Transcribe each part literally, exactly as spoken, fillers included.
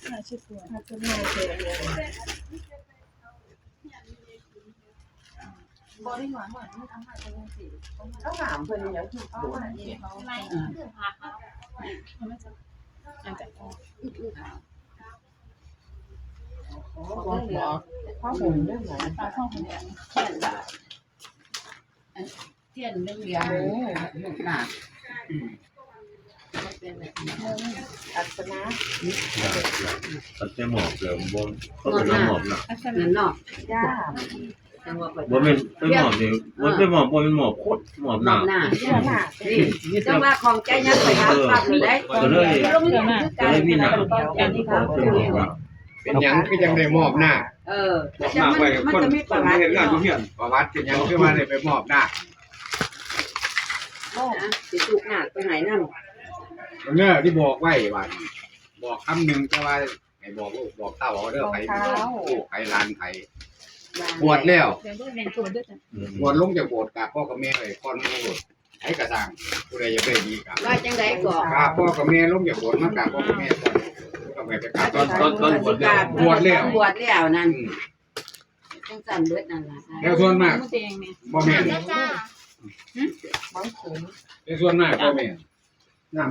ผ้าเช็ดตัว บ่ได้หวานหวานไม่ทำให้เป็นสิเขาถามเพิ่นยังถูกโดน ไม่ อ๋อหมอข้าวหมูเรื่องไหน ปลาท่องเหลือง เทียนเรื่องเดียวลูกหลาน อัศนะ ตัดแต่หมอบเดียวบ่ก็เป็นหมอบหนัก ลักษ เงิ ณะ นนอก ย่า จังหวะ บ่แม่นเป็นหมอบนี่มันเป็นหมอบบ่เป็นหมอบโคตรหมอบหนัก หน้า ย่าหนัก นี่จังหวะของใจยังไปหาปรับอยู่ได้ ก็เลย ลักษณะ ก็เลยมีหนัก อย่างที่เขา เป็นหมอบหนัก เป็นหยังคือยังได้มอบหน้า เออ มอบหน้าไปคน มันจะมีประวัติ เฮ็ดงานอยู่เฮือนประวัติเป็นหยังคือว่าได้ไปมอบหน้า นะสิถูกหนักไปไหนนั่น เนอที่บอกไว้ว่าบอกคำหนึ่งแต่ว่าให้บอกลูกบอกเต้าเอาเด้อไปลูกไปหลานไปบวชแล้ว เดี๋ยวด้วยเมนตัวด้วยจ้ะ บวชลงจากโบสถ์กราบพ่อกับแม่ไว้ก่อนโบสถ์ไผกระสังผู้ใดอยากได้ดีกราบ ว่าจังได๋ก็ กราบพ่อกับแม่ลงจากโบสถ์มากราบพ่อกับแม่ก่อนก็ไปกราบตอนตอนตอนบวชแล้ว บวชแล้วบวชแล้วนั่น อืม จังสั่นเบิดนั่นล่ะ แล้วส่วนมาก เองเนี่ย บ่แม่น จ้า แต่ส่วนมากบ่แม่น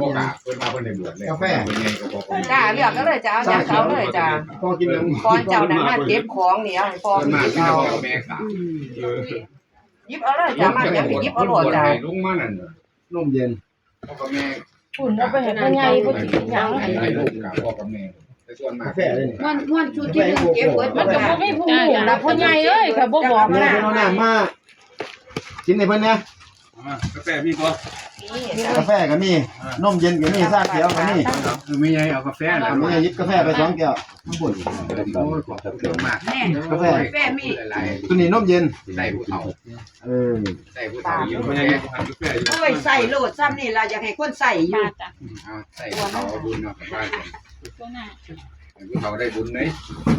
บ่กราบเพิ่นว่าเพิ่นได้บวชแล้ว กาแฟ เป็นไงก็บอกว่า จ้าเลือกก็เลยจ้าเอาอย่างเอาเลยจ้า พ่อกินยัง ก่อนเจ้านั้นมาเก็บของนี่เอาให้พ่อ ส่วนมาก กิน ที่ เอา พ่อกับแม่กราบเออ หยิบเอาเลยจ้ามาอย่างนี้หยิบเอาโลดจ้า ลงมานั่นน่ะ นมเย็น พ่อกับแม่ คุณเอาไปให้พ่อใหญ่พ่อจิ๋วอย่าง ให้ลูกกราบพ่อกับแม่แต่ส่วนมาก กาแฟเลยนี่ ม่วนม่วนชุดที่หนึ่งเก็บเบิด มันก็บ่มีผู้รู้ล่ะพ่อใหญ่เอ้ยก็บ่บอก เดี๋ยว นะ เพิ่นเอาน้ำมากินให้เพิ่นเนี่ย อ่ากาแฟมีบ่ กาแฟก็มีนมเย็นก็มีชาเขียวก็มี คือไม่ใหญ่เอากาแฟแล้ว ไม่ใช่หยิบกาแฟไปสองแก้วข้างบน โอ้ยขอบคุณมาก แม่ กาแฟ แฟมี หลาย ตัวนี้นมเย็น ๆใส่ผู้เฒ่า เออ ใส่ผู้เฒ่าอยู่ไม่ใหญ่เอากาแฟอยู่ โอ้ยใส่โลดซ้ำนี่ล่ะอยากให้คนใส่อยู่ มาจ้ะ เอาใส่ผู้เฒ่าเอาบุญเนาะกลับบ้านกัน ตัวหน้า ให้ผู้เฒ่าได้บุญไหม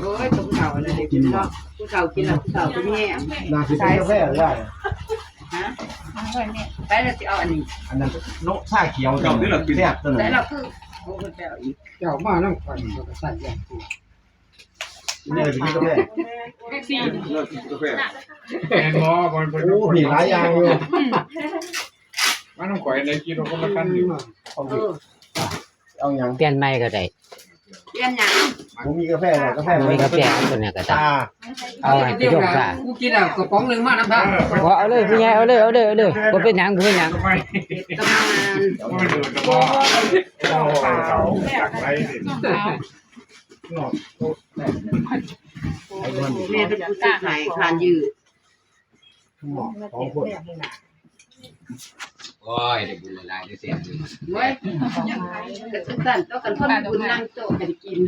โอ้ยผู้เฒ่าอะไรได้กินเนาะผู้เฒ่ากินแล้วผู้เฒ่าก็มีแฮง น่าสิเป็นกาแฟได้ เอาไว้เนี่ย ไปแล้วสิเอาอันนี้ อันนั้นนกชาเขียวจังแซ่บตัว แต่ นั้น เราคือโอ้ยไปเอาอีก เจ้ามานั่งฟังก็ใส่อย่าง นี่เลยสิกินกาแฟ แท็กซี่ เลิกกินกาแฟแม่นบ่มันเป็น โอ้มีหลายอย่างอยู่ มันต้องคอยได้กินเราคนละคันอยู่ เอาดิเอาหยัง เปลี่ยนใหม่ก็ได้ เปลี่ยนหยัง ผมมีกาแฟหรอกกาแฟ มีกาแฟตัวเนี้ยก็ได้ ชา เอาให้พี่ชมค่ะ กูกินอ่ะกระป๋องหนึ่งมาน้ำท่า บ่เอาเลยพี่ใหญ่เอาเลยเอาเลยเอาเลยบ่เป็นหยังบ่เป็นหยัง กำมาน มันดูดบ่โอ้โหเขาอยากได้สิ น้องสาว แม่เป็นผู้ซื้อขายคานยืด สองคน โอ้ยได้บุญหลายๆได้เสียบุญ เว้ยกระสุนตันต้องกันเพิ่มบุญนั่งโต๊ะกันกิน